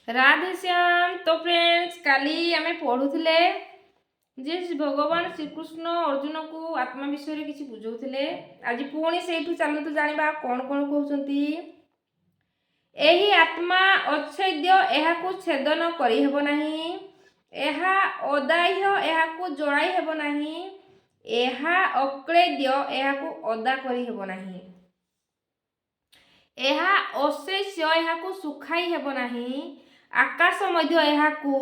ରାଧେଶ୍ୟାମ। ତ ଫ୍ରେଣ୍ଡସ୍, କାଲି ଆମେ ପଢ଼ୁଥିଲେ ଯେ ଭଗବାନ ଶ୍ରୀକୃଷ୍ଣ ଅର୍ଜୁନକୁ ଆତ୍ମା ବିଷୟରେ କିଛି ବୁଝାଉଥିଲେ। ଆଜି ପୁଣି ସେଇଠୁ ଚାଲନ୍ତୁ ଜାଣିବା କ'ଣ କ'ଣ କହୁଛନ୍ତି। ଏହି ଆତ୍ମା ଅଚ୍ଛେଦ୍ୟ, ଏହାକୁ ଛେଦନ କରିହେବ ନାହିଁ। ଏହା ଅଦାହ୍ୟ, ଏହାକୁ ଜଳାଇ ହେବ ନାହିଁ। ଏହା ଅକ୍ଳେଦ୍ୟ, ଏହାକୁ ଅଦା କରିହେବ ନାହିଁ। ଏହା ଅଶେଷ୍ୟ, ଏହାକୁ ଶୁଖାଇ ହେବ ନାହିଁ। ଆକାଶ ମଧ୍ୟ ଏହାକୁ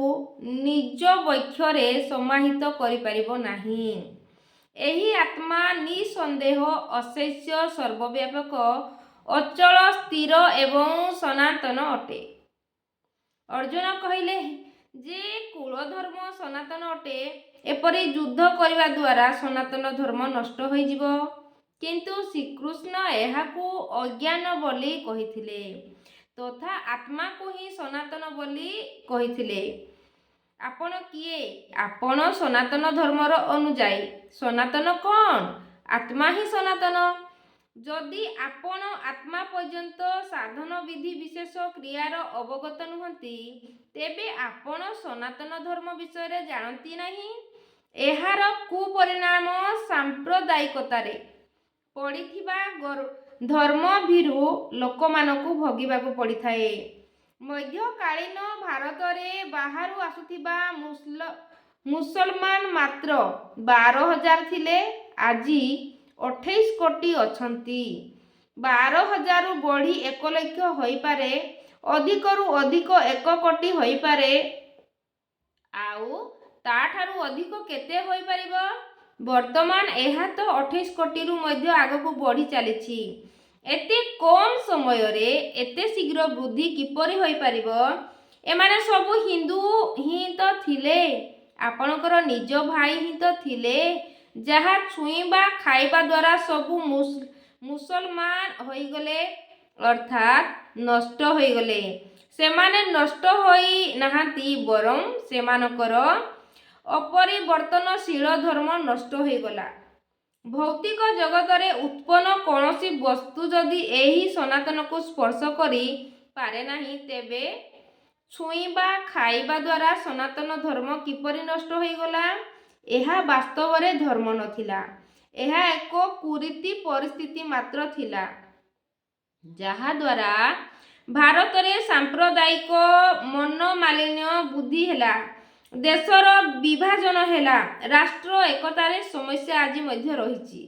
ନିଜ ବକ୍ଷରେ ସମାହିତ କରିପାରିବ ନାହିଁ। ଏହି ଆତ୍ମା ନିଃସନ୍ଦେହ ଅଶେଷ୍ୟ, ସର୍ବବ୍ୟାପକ, ଅଚଳ, ସ୍ଥିର ଏବଂ ସନାତନ ଅଟେ। ଅର୍ଜୁନ କହିଲେ ଯେ କୁଳ ଧର୍ମ ସନାତନ ଅଟେ, ଏପରି ଯୁଦ୍ଧ କରିବା ଦ୍ୱାରା ସନାତନ ଧର୍ମ ନଷ୍ଟ ହୋଇଯିବ। କିନ୍ତୁ ଶ୍ରୀକୃଷ୍ଣ ଏହାକୁ ଅଜ୍ଞାନ ବୋଲି କହିଥିଲେ ତଥା ଆତ୍ମାକୁ ହିଁ ସନାତନ ବୋଲି କହିଥିଲେ। ଆପଣ କିଏ? ଆପଣ ସନାତନ ଧର୍ମର ଅନୁଯାୟୀ। ସନାତନ କ'ଣ? ଆତ୍ମା ହିଁ ସନାତନ। ଯଦି ଆପଣ ଆତ୍ମା ପର୍ଯ୍ୟନ୍ତ ସାଧନ ବିଧି ବିଶେଷ କ୍ରିୟାର ଅବଗତ ନୁହନ୍ତି, ତେବେ ଆପଣ ସନାତନ ଧର୍ମ ବିଷୟରେ ଜାଣନ୍ତି ନାହିଁ। ଏହାର କୁପରିଣାମ ସାମ୍ପ୍ରଦାୟିକତାରେ ପଡ଼ିଥିବା ଧର୍ମଭୀରୁ ଲୋକମାନଙ୍କୁ ଭୋଗିବାକୁ ପଡ଼ିଥାଏ। ମଧ୍ୟକାଳୀନ ଭାରତରେ ବାହାରୁ ଆସୁଥିବା ମୁସଲମାନ ମାତ୍ର 12,000 ଥିଲେ, ଆଜି 28 କୋଟି ଅଛନ୍ତି। 12,000ରୁ ବଢ଼ି 1 ଲକ୍ଷ ହୋଇପାରେ, ଅଧିକରୁ ଅଧିକ 1 କୋଟି ହୋଇପାରେ, ଆଉ ତାଠାରୁ ଅଧିକ କେତେ ହୋଇପାରିବ? ବର୍ତ୍ତମାନ ଏହା ତ 28 କୋଟିରୁ ମଧ୍ୟ ଆଗକୁ ବଢ଼ି ଚାଲିଛି। ଏତେ କମ୍ ସମୟରେ ଏତେ ଶୀଘ୍ର ବୃଦ୍ଧି କିପରି ହୋଇପାରିବ? ଏମାନେ ସବୁ ହିନ୍ଦୁ ହିଁ ତ ଥିଲେ, ଆପଣଙ୍କର ନିଜ ଭାଇ ହିଁ ତ ଥିଲେ, ଯାହା ଛୁଇଁବା ଖାଇବା ଦ୍ୱାରା ସବୁ ମୁସଲମାନ ହୋଇଗଲେ, ଅର୍ଥାତ୍ ନଷ୍ଟ ହୋଇଗଲେ। ସେମାନେ ନଷ୍ଟ ହୋଇ ନାହାନ୍ତି, ବରଂ ସେମାନଙ୍କର ଅପରିବର୍ତ୍ତନଶୀଳ ଧର୍ମ ନଷ୍ଟ ହୋଇଗଲା। ଭୌତିକ ଜଗତରେ ଉତ୍ପନ୍ନ କୌଣସି ବସ୍ତୁ ଯଦି ଏହି ସନାତନକୁ ସ୍ପର୍ଶ କରି ପାରେ ନାହିଁ, ତେବେ ଛୁଇଁବା ଖାଇବା ଦ୍ୱାରା ସନାତନ ଧର୍ମ କିପରି ନଷ୍ଟ ହୋଇଗଲା? ଏହା ବାସ୍ତବରେ ଧର୍ମ ନଥିଲା, ଏହା ଏକ କୁରୀତି ପରିସ୍ଥିତି ମାତ୍ର ଥିଲା, ଯାହାଦ୍ୱାରା ଭାରତରେ ସାମ୍ପ୍ରଦାୟିକ ମନୋମାଳିନ୍ୟ ବୃଦ୍ଧି ହେଲା, ଦେଶର ବିଭାଜନ ହେଲା, ରାଷ୍ଟ୍ର ଏକତାରେ ସମସ୍ୟା ଆଜି ମଧ୍ୟ ରହିଛି।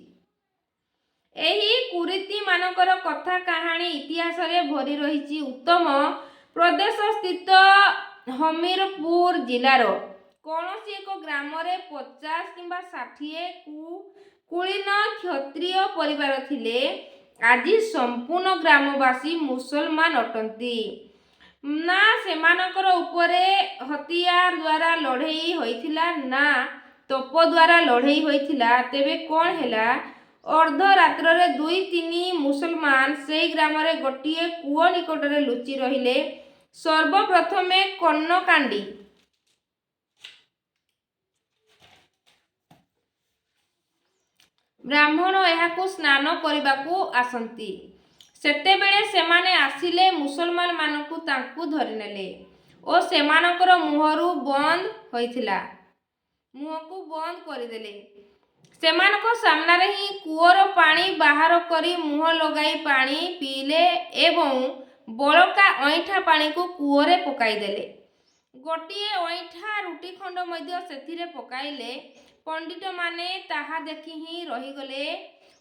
ଏହି କୁରୀତିମାନଙ୍କର କଥା କାହାଣୀ ଇତିହାସରେ ଭରି ରହିଛି। ଉତ୍ତର ପ୍ରଦେଶ ସ୍ଥିତ ହମିରପୁର ଜିଲ୍ଲାର କୌଣସି ଏକ ଗ୍ରାମରେ 50 କିମ୍ବା 60 କୁଳୀନ କ୍ଷତ୍ରିୟ ପରିବାର ଥିଲେ। ଆଜି ସମ୍ପୂର୍ଣ୍ଣ ଗ୍ରାମବାସୀ ମୁସଲମାନ ଅଟନ୍ତି। ନା ସେମାନଙ୍କର ଉପରେ ହତିଆର ଦ୍ୱାରା ଲଢ଼େଇ ହୋଇଥିଲା, ନା ତୋପ ଦ୍ୱାରା ଲଢ଼େଇ ହୋଇଥିଲା। ତେବେ କ'ଣ ହେଲା? ଅର୍ଦ୍ଧରାତ୍ରରେ ଦୁଇ ତିନି ମୁସଲମାନ ସେଇ ଗ୍ରାମରେ ଗୋଟିଏ କୂଅ ନିକଟରେ ଲୁଚି ରହିଲେ। ସର୍ବପ୍ରଥମେ କର୍ଣ୍ଣକାଣ୍ଡି ବ୍ରାହ୍ମଣ ଏହାକୁ ସ୍ନାନ କରିବାକୁ ଆସନ୍ତି। ସେତେବେଳେ ସେମାନେ ଆସିଲେ, ମୁସଲମାନମାନଙ୍କୁ ତାଙ୍କୁ ଧରିନେଲେ ଓ ସେମାନଙ୍କର ମୁହଁରୁ ବନ୍ଦ ହୋଇଥିଲା ମୁହଁକୁ ବନ୍ଦ କରିଦେଲେ। ସେମାନଙ୍କ ସାମ୍ନାରେ ହିଁ କୂଅର ପାଣି ବାହାର କରି ମୁହଁ ଲଗାଇ ପାଣି ପିଇଲେ ଏବଂ ବଳକା ଅଇଁଠା ପାଣିକୁ କୂଅରେ ପକାଇଦେଲେ। ଗୋଟିଏ ଅଇଁଠା ରୁଟି ଖଣ୍ଡ ମଧ୍ୟ ସେଥିରେ ପକାଇଲେ। ପଣ୍ଡିତମାନେ ତାହା ଦେଖି ହିଁ ରହିଗଲେ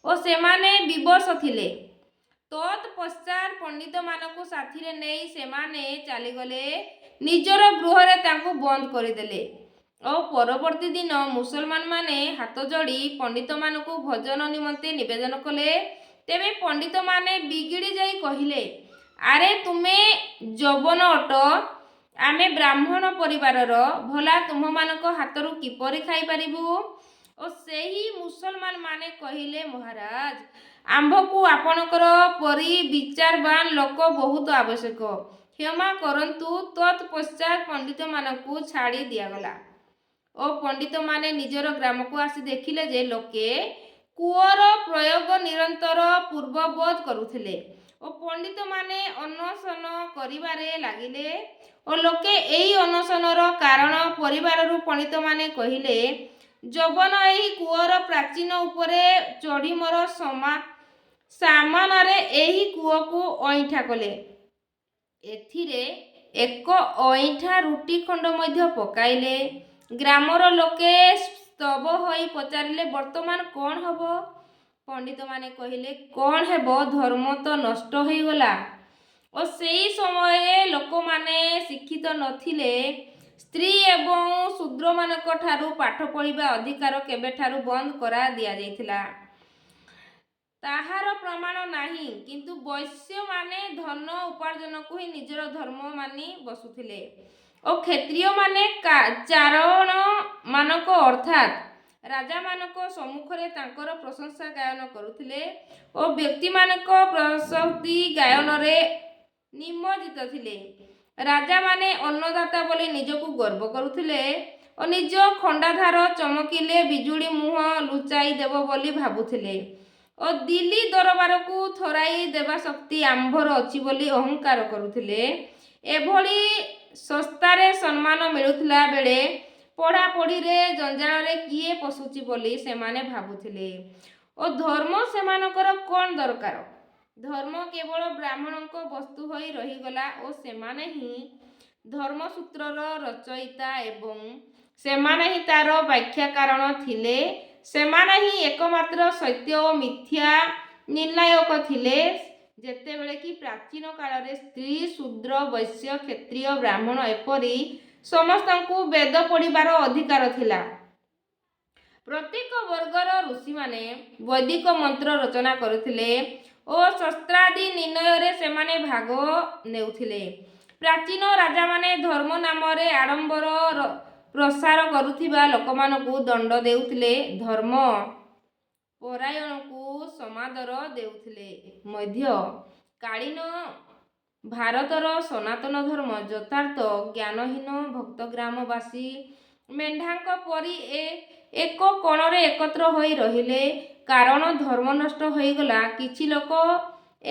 ଓ ସେମାନେ ବିବଶ ଥିଲେ। ତତ୍ପଶ୍ଚାତ୍ ପଣ୍ଡିତମାନଙ୍କୁ ସାଥିରେ ନେଇ ସେମାନେ ଚାଲିଗଲେ, ନିଜର ଗୃହରେ ତାଙ୍କୁ ବନ୍ଦ କରିଦେଲେ ଓ ପରବର୍ତ୍ତୀ ଦିନ ମୁସଲମାନମାନେ ହାତ ଯୋଡ଼ି ପଣ୍ଡିତମାନଙ୍କୁ ଭୋଜନ ନିମନ୍ତେ ନିବେଦନ କଲେ। ତେବେ ପଣ୍ଡିତମାନେ ବିଗିଡ଼ି ଯାଇ କହିଲେ, "ଆରେ, ତୁମେ ଯବନ ଅଟ, ଆମେ ବ୍ରାହ୍ମଣ ପରିବାରର, ଭଲା ତୁମ୍ଭମାନଙ୍କ ହାତରୁ କିପରି ଖାଇପାରିବୁ?" ଓ ସେହି ମୁସଲମାନମାନେ କହିଲେ, "ମହାରାଜ, ଆମ୍ଭକୁ ଆପଣଙ୍କର ପରି ବିଚାରବାନ ଲୋକ ବହୁତ ଆବଶ୍ୟକ, କ୍ଷମା କରନ୍ତୁ।" ତତ୍ପଶ୍ଚାତ୍ ପଣ୍ଡିତମାନଙ୍କୁ ଛାଡ଼ି ଦିଆଗଲା ଓ ପଣ୍ଡିତମାନେ ନିଜର ଗ୍ରାମକୁ ଆସି ଦେଖିଲେ ଯେ ଲୋକେ କୂଅର ପ୍ରୟୋଗ ନିରନ୍ତର ପୂର୍ବବତ୍ କରୁଥିଲେ। ଓ ପଣ୍ଡିତମାନେ ଅନଶନ କରିବାରେ ଲାଗିଲେ ଓ ଲୋକେ ଏହି ଅନଶନର କାରଣ ପରିବାରରୁ ପଣ୍ଡିତମାନେ କହିଲେ, ଯବନ ଏହି କୂଅର ପ୍ରାଚୀର ଉପରେ ଚଢ଼ି ମୋର ସାମନାରେ ଏହି କୂଅକୁ ଅଇଁଠା କଲେ। ଏଥିରେ ଏକ ଅଇଁଠା ରୁଟି ଖଣ୍ଡ ମଧ୍ୟ ପକାଇଲେ। ଗ୍ରାମର ଲୋକେ ସ୍ତବ୍ଧ ହୋଇ ପଚାରିଲେ, ବର୍ତ୍ତମାନ କ'ଣ ହେବ? ପଣ୍ଡିତମାନେ କହିଲେ, କ'ଣ ହେବ, ଧର୍ମ ତ ନଷ୍ଟ ହୋଇଗଲା ଓ ସେହି ସମୟରେ ଲୋକମାନେ ଶିକ୍ଷିତ ନଥିଲେ। ସ୍ତ୍ରୀ ଏବଂ ଶୂଦ୍ରମାନଙ୍କଠାରୁ ପାଠ ପଢ଼ିବା ଅଧିକାର କେବେଠାରୁ ବନ୍ଦ କରି ଦିଆଯାଇଥିଲା ତାହାର ପ୍ରମାଣ ନାହିଁ। କିନ୍ତୁ ବୈଶ୍ୟମାନେ ଧନ ଉପାର୍ଜନକୁ ହିଁ ନିଜର ଧର୍ମ ମାନି ବସୁଥିଲେ ଓ କ୍ଷତ୍ରିୟମାନେ ଚାରଣମାନଙ୍କ ଅର୍ଥାତ୍ ରାଜାମାନଙ୍କ ସମ୍ମୁଖରେ ତାଙ୍କର ପ୍ରଶଂସା ଗାୟନ କରୁଥିଲେ ଓ ବ୍ୟକ୍ତିମାନଙ୍କ ପ୍ରଶସ୍ତି ଗାୟନରେ ନିମଜ୍ଜିତ ଥିଲେ। ରାଜାମାନେ ଅନ୍ନଦାତା ବୋଲି ନିଜକୁ ଗର୍ବ କରୁଥିଲେ ଓ ନିଜ ଖଣ୍ଡାଧାର ଚମକିଲେ ବିଜୁଳି ମୁହଁ ଲୁଚାଇ ଦେବ ବୋଲି ଭାବୁଥିଲେ ଓ ଦିଲ୍ଲୀ ଦରବାରକୁ ଥରାଇ ଦେବା ଶକ୍ତି ଆମ୍ଭର ଅଛି ବୋଲି ଅହଙ୍କାର କରୁଥିଲେ। ଏଭଳି ଶସ୍ତାରେ ସମ୍ମାନ ମିଳୁଥିଲା ବେଳେ ପଢ଼ାପଢ଼ିରେ ଜଞ୍ଜାଳରେ କିଏ ପଶୁଛି ବୋଲି ସେମାନେ ଭାବୁଥିଲେ ଓ ଧର୍ମ ସେମାନଙ୍କର କ'ଣ ଦରକାର? ଧର୍ମ କେବଳ ବ୍ରାହ୍ମଣଙ୍କ ବସ୍ତୁ ହୋଇ ରହିଗଲା ଓ ସେମାନେ ହିଁ ଧର୍ମସୂତ୍ରର ରଚୟିତା ଏବଂ ସେମାନେ ହିଁ ତା'ର ବ୍ୟାଖ୍ୟାକାର ଥିଲେ। ସେମାନେ ହିଁ ଏକମାତ୍ର ସତ୍ୟ ଓ ମିଥ୍ୟା ନିର୍ଣ୍ଣାୟକ ଥିଲେ, ଯେତେବେଳେ କି ପ୍ରାଚୀନ କାଳରେ ସ୍ତ୍ରୀ, ଶୂଦ୍ର, ବୈଶ୍ୟ, କ୍ଷତ୍ରିୟ, ବ୍ରାହ୍ମଣ ଏପରି ସମସ୍ତଙ୍କୁ ବେଦ ପଢ଼ିବାର ଅଧିକାର ଥିଲା। ପ୍ରତ୍ୟେକ ବର୍ଗର ଋଷିମାନେ ବୈଦିକ ମନ୍ତ୍ର ରଚନା କରୁଥିଲେ ଓ ଶାସ୍ତ୍ରାଦି ନିର୍ଣ୍ଣୟରେ ସେମାନେ ଭାଗ ନେଉଥିଲେ। ପ୍ରାଚୀନ ରାଜାମାନେ ଧର୍ମ ନାମରେ ଆଡ଼ମ୍ବର ପ୍ରସାର କରୁଥିବା ଲୋକମାନଙ୍କୁ ଦଣ୍ଡ ଦେଉଥିଲେ, ଧର୍ମ ପରାୟଣଙ୍କୁ ସମାଦର ଦେଉଥିଲେ। ମଧ୍ୟକାଳୀନ ଭାରତର ସନାତନ ଧର୍ମ ଯଥାର୍ଥ ଜ୍ଞାନହୀନ ଭକ୍ତ ଗ୍ରାମବାସୀ ମେଣ୍ଢାଙ୍କ ପରି ଏକ କୋଣରେ ଏକତ୍ର ହୋଇ ରହିଲେ, କାରଣ ଧର୍ମ ନଷ୍ଟ ହୋଇଗଲା। କିଛି ଲୋକ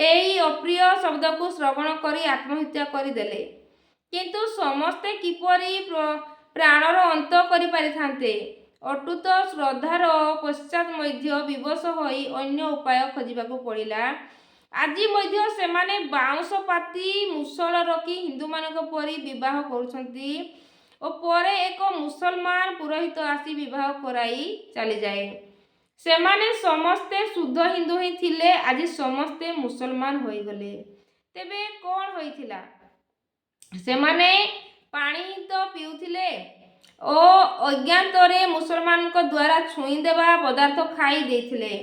ଏହି ଅପ୍ରିୟ ଶବ୍ଦକୁ ଶ୍ରବଣ କରି ଆତ୍ମହତ୍ୟା କରିଦେଲେ। କିନ୍ତୁ ସମସ୍ତେ କିପରି ପ୍ରାଣର ଅନ୍ତ କରିପାରିଥାନ୍ତେ? ଅଟୁଟ ଶ୍ରଦ୍ଧାର ପଶ୍ଚାତ୍ ମଧ୍ୟ ବିବଶ ହୋଇ ଅନ୍ୟ ଉପାୟ ଖୋଜିବାକୁ ପଡ଼ିଲା। ଆଜି ମଧ୍ୟ ସେମାନେ ବାଉଁଶ ପାତି ମୂଷଳ ରଖି ହିନ୍ଦୁମାନଙ୍କ ପରି ବିବାହ କରୁଛନ୍ତି ଓ ପରେ ଏକ ମୁସଲମାନ ପୁରୋହିତ ଆସି ବିବାହ କରାଇ ଚାଲିଯାଏ। ସେମାନେ ସମସ୍ତେ ଶୁଦ୍ଧ ହିନ୍ଦୁ ହିଁ ଥିଲେ, ଆଜି ସମସ୍ତେ ମୁସଲମାନ ହୋଇଗଲେ। ତେବେ କ'ଣ ହୋଇଥିଲା? ସେମାନେ ପାଣି ହିଁ ତ ପିଉଥିଲେ ଓ ଅଜ୍ଞାତରେ ମୁସଲମାନଙ୍କ ଦ୍ୱାରା ଛୁଇଁଦେବା ପଦାର୍ଥ ଖାଇ ଦେଇଥିଲେ।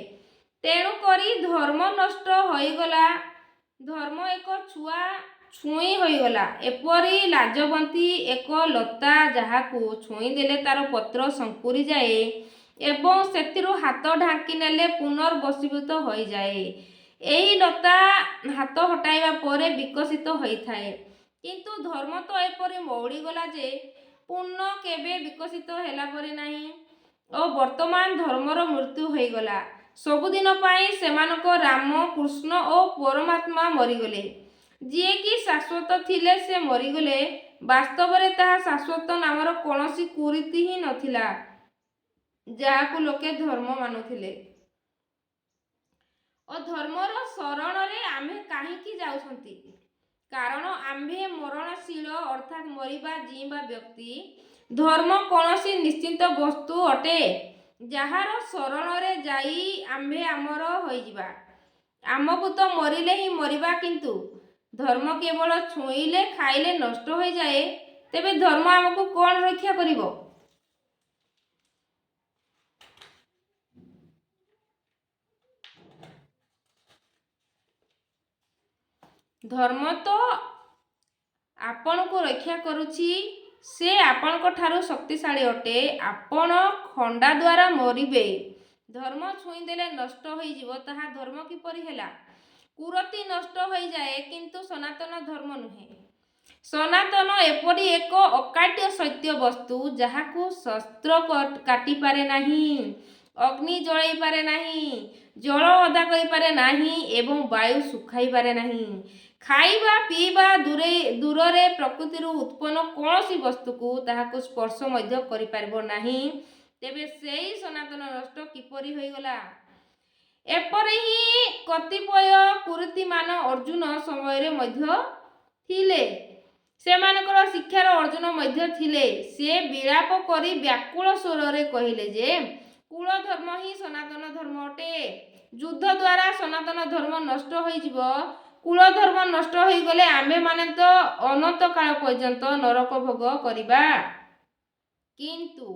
ତେଣୁ କରି ଧର୍ମ ନଷ୍ଟ ହୋଇଗଲା। ଧର୍ମ ଏକ ଛୁଆ ଛୁଇଁ ହୋଇଗଲା। ଏପରି ଲାଜବନ୍ତୀ ଏକ ଲତା, ଯାହାକୁ ଛୁଇଁଦେଲେ ତା'ର ପତ୍ର ଶଙ୍କୁରିଯାଏ ଏବଂ ସେଥିରୁ ହାତ ଢାଙ୍କି ନେଲେ ପୁନର୍ବସୀଭୂତ ହୋଇଯାଏ। ଏହି ଲତା ହାତ ହଟାଇବା ପରେ ବିକଶିତ ହୋଇଥାଏ। କିନ୍ତୁ ଧର୍ମ ତ ଏପରି ମଉଳିଗଲା ଯେ ପୁନଃ କେବେ ବିକଶିତ ହେଲାପରି ନାହିଁ ଓ ବର୍ତ୍ତମାନ ଧର୍ମର ମୃତ୍ୟୁ ହୋଇଗଲା। ସବୁଦିନ ପାଇଁ ସେମାନଙ୍କ ରାମ, କୃଷ୍ଣ ଓ ପରମାତ୍ମା ମରିଗଲେ। ଯିଏକି ଶାଶ୍ୱତ ଥିଲେ ସେ ମରିଗଲେ। ବାସ୍ତବରେ ତାହା ଶାଶ୍ୱତ ନାମର କୌଣସି କୁରୀତି ହିଁ ନଥିଲା, ଯାହାକୁ ଲୋକେ ଧର୍ମ ମାନୁଥିଲେ। ଓ ଧର୍ମର ଶରଣରେ ଆମ୍ଭେ କାହିଁକି ଯାଉଛନ୍ତି? କାରଣ ଆମ୍ଭେ ମରଣଶୀଳ ଅର୍ଥାତ୍ ମରିବା ଜୀଇଁବା ବ୍ୟକ୍ତି। ଧର୍ମ କୌଣସି ନିଶ୍ଚିତ ବସ୍ତୁ ଅଟେ, ଯାହାର ଶରଣରେ ଯାଇ ଆମ୍ଭେ ଅମର ହୋଇଯିବା? ଆମକୁ ତ ମରିଲେ ହିଁ ମରିବା, କିନ୍ତୁ ଧର୍ମ କେବଳ ଛୁଇଁଲେ ଖାଇଲେ ନଷ୍ଟ ହୋଇଯାଏ। ତେବେ ଧର୍ମ ଆମକୁ କ'ଣ ରକ୍ଷା କରିବ? ଧର୍ମ ତ ଆପଣଙ୍କୁ ରକ୍ଷା କରୁଛି। ସେ ଆପଣଙ୍କଠାରୁ ଶକ୍ତିଶାଳୀ ଅଟେ। ଆପଣ ଖଣ୍ଡା ଦ୍ୱାରା ମରିବେ, ଧର୍ମ ଛୁଇଁଦେଲେ ନଷ୍ଟ ହୋଇଯିବ, ତାହା ଧର୍ମ କିପରି ହେଲା? କୁରତି ନଷ୍ଟ ହୋଇଯାଏ, କିନ୍ତୁ ସନାତନ ଧର୍ମ ନୁହେଁ। ସନାତନ ଏପରି ଏକ ଅକାଟ୍ୟ ସତ୍ୟ ବସ୍ତୁ, ଯାହାକୁ ଶସ୍ତ୍ର କାଟିପାରେ ନାହିଁ ଅଗ୍ନି ଜଳାଇପାରେ ନାହିଁ, ଜଳ ଓଦା କରିପାରେ ନାହିଁ ଏବଂ ବାୟୁ ଶୁଖାଇପାରେ ନାହିଁ। ଖାଇବା ପିଇବା ଦୂରରେ ପ୍ରକୃତିରୁ ଉତ୍ପନ୍ନ କୌଣସି ବସ୍ତୁକୁ ତାହାକୁ ସ୍ପର୍ଶ ମଧ୍ୟ କରିପାରିବ ନାହିଁ। ତେବେ ସେଇ ସନାତନ ନଷ୍ଟ କିପରି ହୋଇଗଲା? ଏପରି ହିଁ କତିପୟ କୁରୀତିମାନ ଅର୍ଜୁନ ସମୟରେ ମଧ୍ୟ ଥିଲେ। ସେମାନଙ୍କର ଶିକ୍ଷାର ଅର୍ଜୁନ ମଧ୍ୟ ଥିଲେ। ସେ ବିଳାପ କରି ବ୍ୟାକୁଳ ସ୍ୱରରେ କହିଲେ ଯେ କୁଳ ଧର୍ମ ହିଁ ସନାତନ ଧର୍ମ ଅଟେ। ଯୁଦ୍ଧ ଦ୍ୱାରା ସନାତନ ଧର୍ମ ନଷ୍ଟ ହୋଇଯିବ। କୁଳ ଧର୍ମ ନଷ୍ଟ ହୋଇଗଲେ ଆମ୍ଭେମାନେ ତ ଅନନ୍ତ କାଳ ପର୍ଯ୍ୟନ୍ତ ନରକ ଭୋଗ କରିବା। କିନ୍ତୁ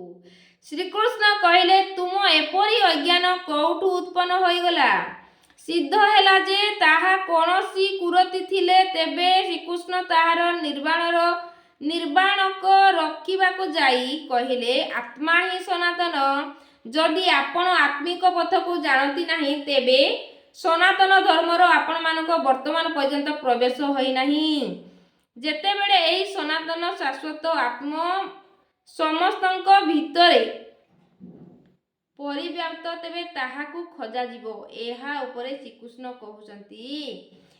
ଶ୍ରୀକୃଷ୍ଣ କହିଲେ, ତୁମ ଏପରି ଅଜ୍ଞାନ କୋଉଠୁ ଉତ୍ପନ୍ନ ହୋଇଗଲା? ସିଦ୍ଧ ହେଲା ଯେ ତାହା କୌଣସି କୁରୀତି ଥିଲେ। ତେବେ ଶ୍ରୀକୃଷ୍ଣ ତାହାର ନିର୍ବାଣକ ରଖିବାକୁ ଯାଇ କହିଲେ, ଆତ୍ମା ହିଁ ସନାତନ। ଯଦି ଆପଣ ଆତ୍ମିକ ପଥକୁ ଜାଣନ୍ତି ନାହିଁ, ତେବେ ସନାତନ ଧର୍ମର ଆପଣମାନଙ୍କ ବର୍ତ୍ତମାନ ପର୍ଯ୍ୟନ୍ତ ପ୍ରବେଶ ହୋଇନାହିଁ। ଯେତେବେଳେ ଏହି ସନାତନ ଶାଶ୍ୱତ ଆତ୍ମ ସମସ୍ତଙ୍କ ଭିତରେ ପରିବ୍ୟାପ୍ତ, ତେବେ ତାହାକୁ ଖୋଜାଯିବ। ଏହା ଉପରେ ଶ୍ରୀକୃଷ୍ଣ କହୁଛନ୍ତି,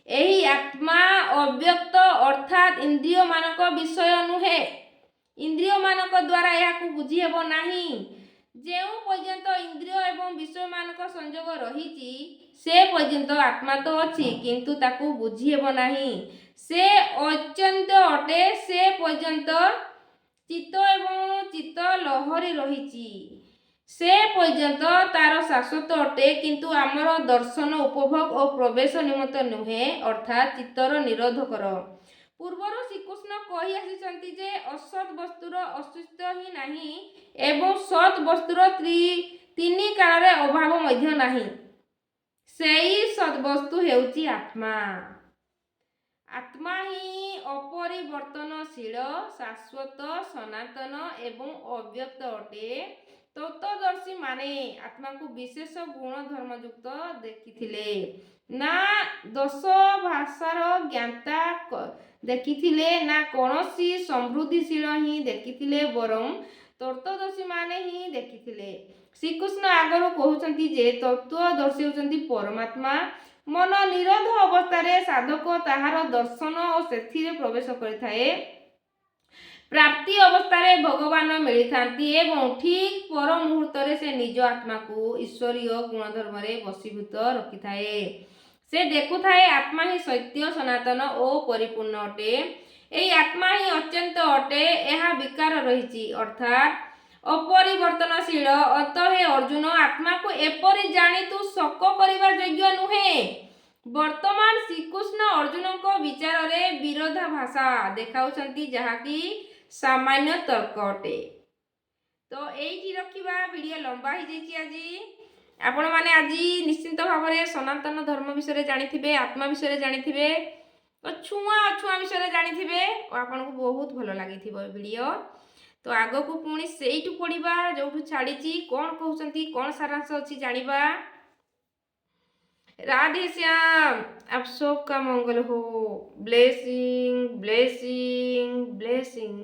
ଏହି ଆତ୍ମା ଅବ୍ୟକ୍ତ, ଅର୍ଥାତ୍ ଇନ୍ଦ୍ରିୟମାନଙ୍କ ବିଷୟ ନୁହେଁ। ଇନ୍ଦ୍ରିୟମାନଙ୍କ ଦ୍ୱାରା ଏହାକୁ ବୁଝିହେବ ନାହିଁ। ଯେଉଁ ପର୍ଯ୍ୟନ୍ତ ଇନ୍ଦ୍ରିୟ ଏବଂ ବିଷୟମାନଙ୍କ ସଂଯୋଗ ରହିଛି, ସେ ପର୍ଯ୍ୟନ୍ତ ଆତ୍ମା ତ ଅଛି, କିନ୍ତୁ ତାକୁ ବୁଝିହେବ ନାହିଁ। ସେ ଅଚିନ୍ତ୍ୟ ଅଟେ। ସେ ପର୍ଯ୍ୟନ୍ତ ଚିତ୍ତ ଏବଂ ଚିତ୍ତ ଲହରୀ ରହିଛି, ସେ ପର୍ଯ୍ୟନ୍ତ ତାର ଶାଶ୍ୱତ ଅଟେ, କିନ୍ତୁ ଆମର ଦର୍ଶନ, ଉପଭୋଗ ଓ ପ୍ରବେଶ ନିମନ୍ତେ ନୁହେଁ, ଅର୍ଥାତ୍ ଚିତ୍ତର ନିରୋଧକର। ପୂର୍ବରୁ ଶ୍ରୀକୃଷ୍ଣ କହି ଆସିଛନ୍ତି ଯେ ଅସତ୍ ବସ୍ତୁର ଅସ୍ତିତ୍ୱ ହିଁ ନାହିଁ ଏବଂ ସତ୍ ବସ୍ତୁର ତିନି କାଳରେ ଅଭାବ ମଧ୍ୟ ନାହିଁ। ସେଇ ସଦ୍ବସ୍ତୁ ହେଉଛି ଆତ୍ମା। ଆତ୍ମା ହିଁ ଅପରିବର୍ତ୍ତନଶୀଳ, ଶାଶ୍ୱତ, ସନାତନ ଏବଂ ଅବ୍ୟକ୍ତ ଅଟେ। ତତ୍ତ୍ୱଦର୍ଶୀମାନେ ଆତ୍ମାକୁ ବିଶେଷ ଗୁଣ ଧର୍ମଯୁକ୍ତ ଦେଖିଥିଲେ ନା ଦଶ ଭାଷାର ଜ୍ଞାତା ଦେଖିଥିଲେ, ନା କୌଣସି ସମୃଦ୍ଧିଶୀଳ ହିଁ ଦେଖିଥିଲେ, ବରଂ ତତ୍ତ୍ୱଦର୍ଶୀମାନେ ହିଁ ଦେଖିଥିଲେ। ଶ୍ରୀକୃଷ୍ଣ ଆଗରୁ କହୁଛନ୍ତି ଯେ ତତ୍ତ୍ୱଦର୍ଶୀ ହେଉଛନ୍ତି ପରମାତ୍ମା। ମନ ନିରୋଧ ଅବସ୍ଥାରେ ସାଧକ ତାହାର ଦର୍ଶନ ଓ ସେଥିରେ ପ୍ରବେଶ କରିଥାଏ। ପ୍ରାପ୍ତି ଅବସ୍ଥାରେ ଭଗବାନ ମିଳିଥାନ୍ତି ଏବଂ ଠିକ୍ ପର ମୁହୂର୍ତ୍ତରେ ସେ ନିଜ ଆତ୍ମାକୁ ଈଶ୍ୱରୀୟ ଗୁଣଧର୍ମରେ ବଶୀଭୂତ ରଖିଥାଏ। ସେ ଦେଖୁଥାଏ, ଆତ୍ମା ହିଁ ସତ୍ୟ, ସନାତନ ଓ ପରିପୂର୍ଣ୍ଣ ଅଟେ। ଏହି ଆତ୍ମା ହିଁ ଅଚିନ୍ତ୍ୟ ଅଟେ। ଏହା ବିକାର ରହିଛି, ଅର୍ଥାତ୍ ଅପରିବର୍ତ୍ତନଶୀଳ। ଅତଃ ହେ ଅର୍ଜୁନ, ଆତ୍ମାକୁ ଏପରି ଜାଣି ତୁ ଶୋକ କରିବା ଯୋଗ୍ୟ ନୁହେଁ। ବର୍ତ୍ତମାନ ଶ୍ରୀକୃଷ୍ଣ ଅର୍ଜୁନଙ୍କ ବିଚାରରେ ବିରୋଧାଭାସ ଦେଖାଉଛନ୍ତି, ଯାହାକି ସାମାନ୍ୟ ତର୍କ ଅଟେ। ତ ଏଇଠି ରଖିବା, ଭିଡ଼ିଓ ଲମ୍ବା ହେଇଯାଇଛି ଆଜି। ଆପଣମାନେ ଆଜି ନିଶ୍ଚିନ୍ତ ଭାବରେ ସନାତନ ଧର୍ମ ବିଷୟରେ ଜାଣିଥିବେ, ଆତ୍ମା ବିଷୟରେ ଜାଣିଥିବେ ଓ ଛୁଆଁ ଅଛୁଆଁ ବିଷୟରେ ଜାଣିଥିବେ ଓ ଆପଣଙ୍କୁ ବହୁତ ଭଲ ଲାଗିଥିବ ଏ ଭିଡ଼ିଓ। ତ ଆଗକୁ ପୁଣି ସେଇଠୁ ପଢ଼ିବା ଯେଉଁଠୁ ଛାଡ଼ିଛି। କ'ଣ କହୁଛନ୍ତି, କ'ଣ ସାରାଂଶ ଅଛି ଜାଣିବା। राधे श्याम, आप सबका मंगल हो। Blessing, blessing, blessing.